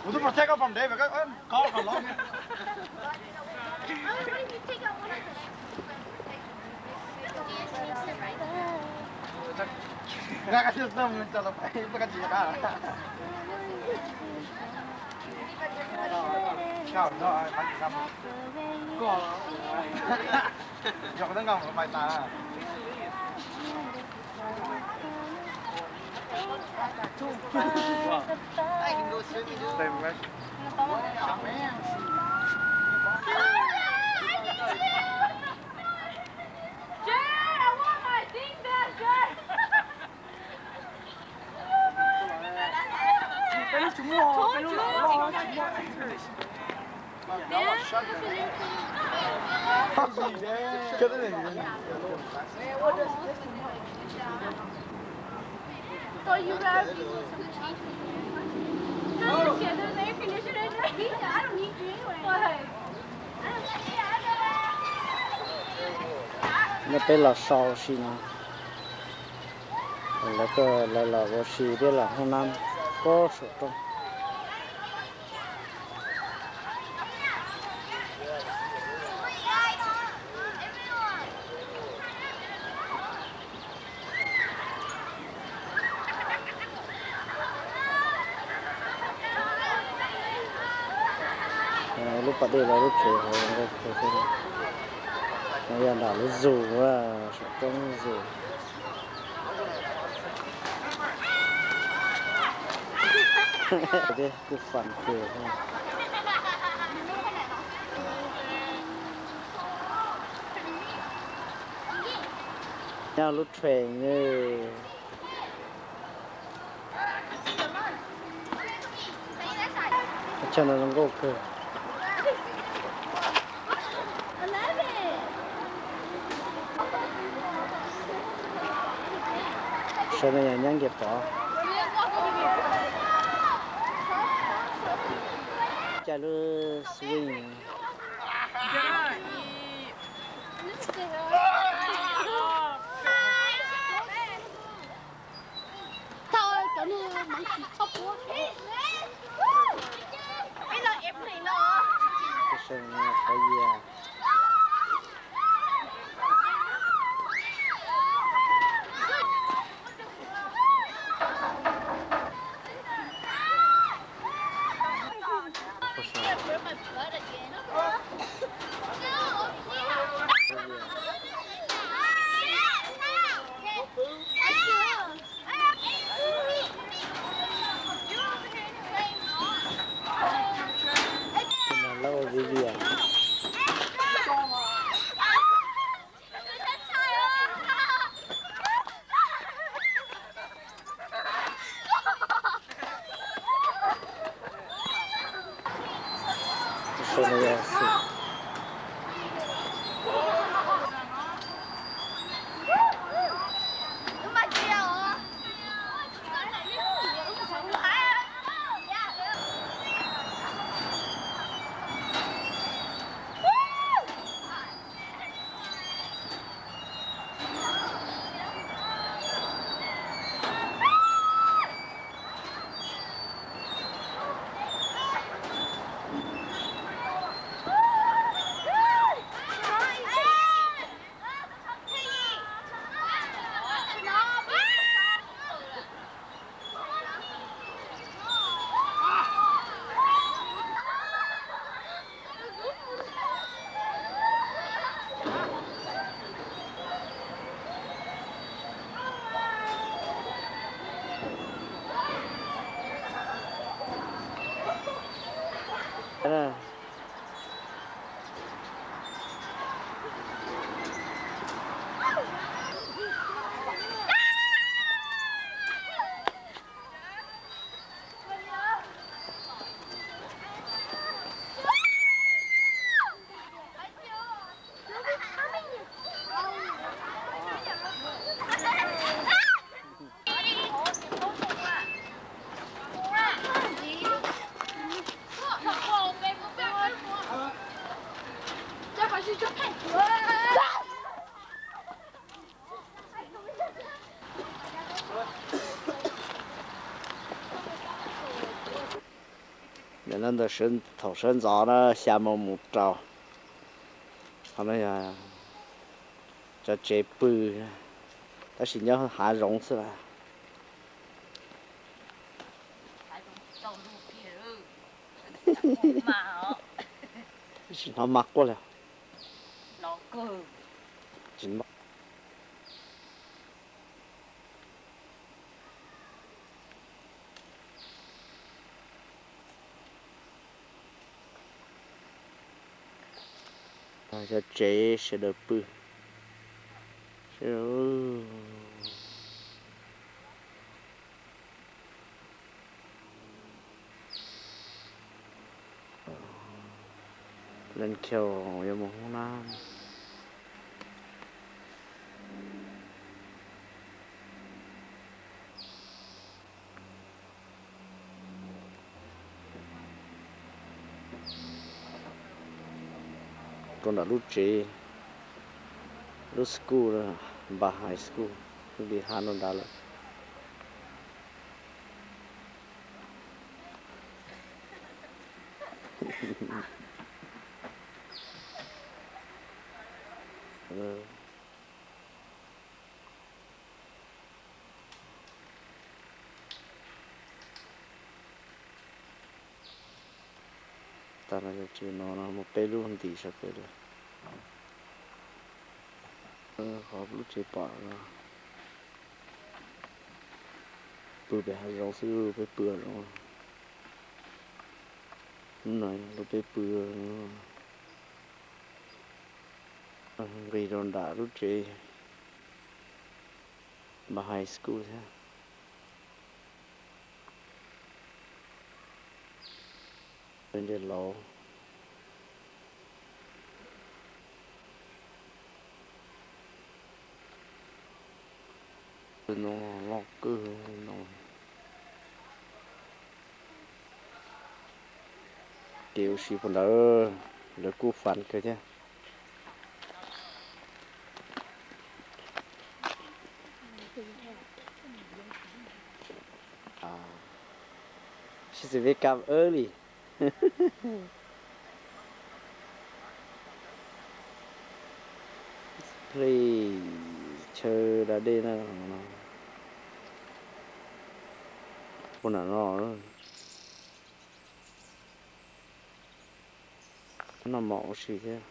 Kuv twb protect koj from death, koj, koj kom los. Dude, I want my thing back, Jared. So you grab, you want some cheese? No shit, there's an air conditioner in there. I don't need you anyway. Why? Nyob peb los so ua si no, lawv, lawv los ua si thiab los hoob nab pob saum roob. Lub pas dej los lub tsev hauv nkauj kawg thiab. No yog nram lub zoo, saum roob zoo. Thiab kuj fun kawg. Nyob lub train. Chaw no zoo nkauj kawg. Sawv daws yog nyob nkiag pov. Coj lub swing. Tau cov niag monkey tshaj puab. Peb los eb pliv los. Qhov yias. Lawv ua video. Ntawd thaum sawv ntxov na xya moo mus rau, qhov no yog cov tsev pw, tab sis nyob hav zoov xwb las. Tsis hnov mas quaj li. Cov tsev sawv daws pw. Leej Khiaus yuav mus hoob nab. Rau nram lub tsev, lub school, Npas High School, li hab rau nrad lawm. Tag no yog tsev no no muaj peb lub ntim sawv pem lawm. Qhov lub tsev pom no pw pem hav zoov xwb, peb pw hav zoov. Lub no lub peb pw nqis rau nram lub tsev Npas High School thiab. Ntses laus no loj kawg no. Kev ua si puag nrad, lawv kuj fun kawg thiab. She's wake up early. Play chaw da dej na. Puag nram no, noj mov ua si thiab.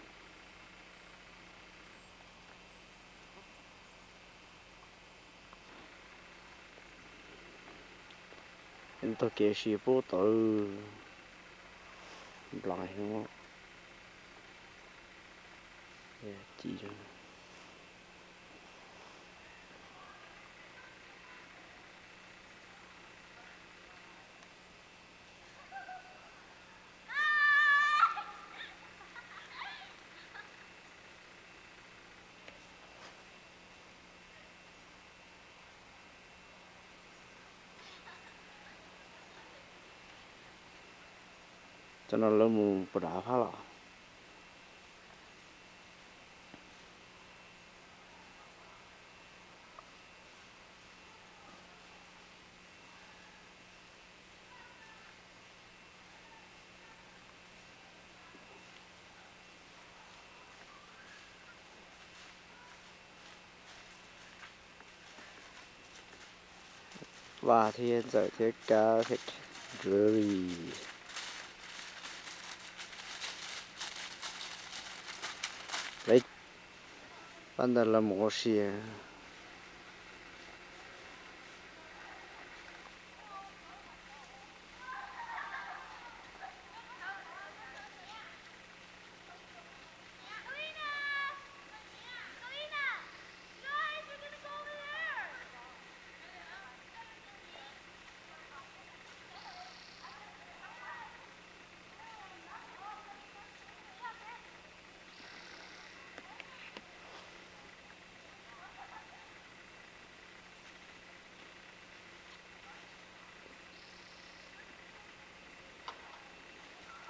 Taug kev si pub tau nplai no. Ci Cov no lawv mus puas dav phab los? Vaj thiab Ntxawm thiab Kab thiab Jury. Pab ntawd lawv mus ua si.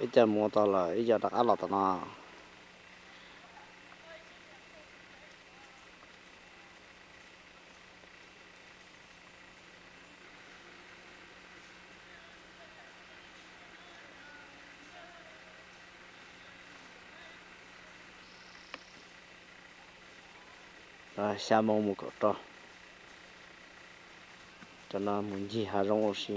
Ib co mus tau lawm, ib co rov qab los tom no. Xya moo mus kaum rau. Cov no mus ncig hav zoov ua si.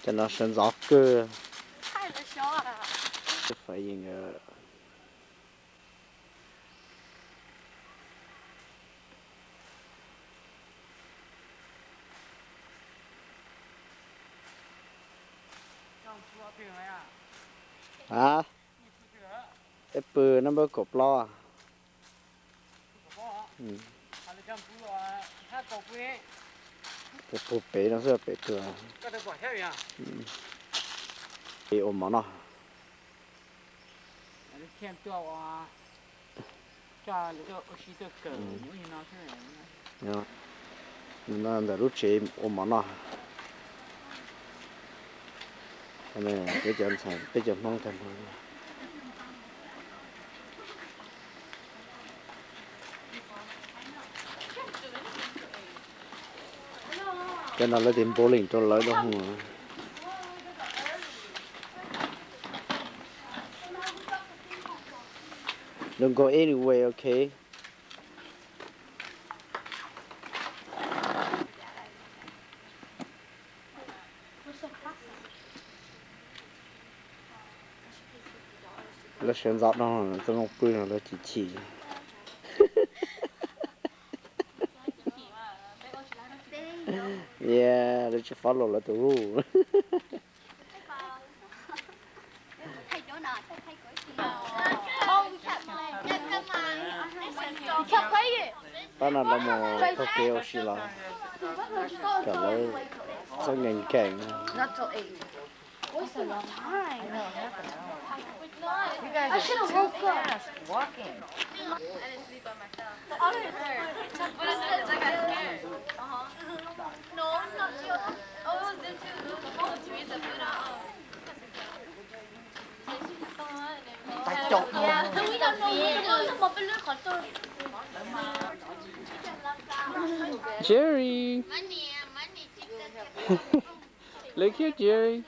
Cov no sawv ntxov kawg. A, peb pw nab npawb kaum plaub. Pw pem no xwb pem kawg. Pem ua mov noj. Ntawm lub tsev ua mov noj. Peb cov ntxhais peb cov Hmoob tag nrho. Cov no lawv tias bowling rau lawv rau. Don't go anywhere, okay? Lawv sawv ntxov no txoj moo pw no lawv chim chim. Yeah, lawv tsis follow lawv tus rules. Pab no lawv mus taug kev ua si los kom lawv txhob nkees nkees. Jerry. Look here, Jerry.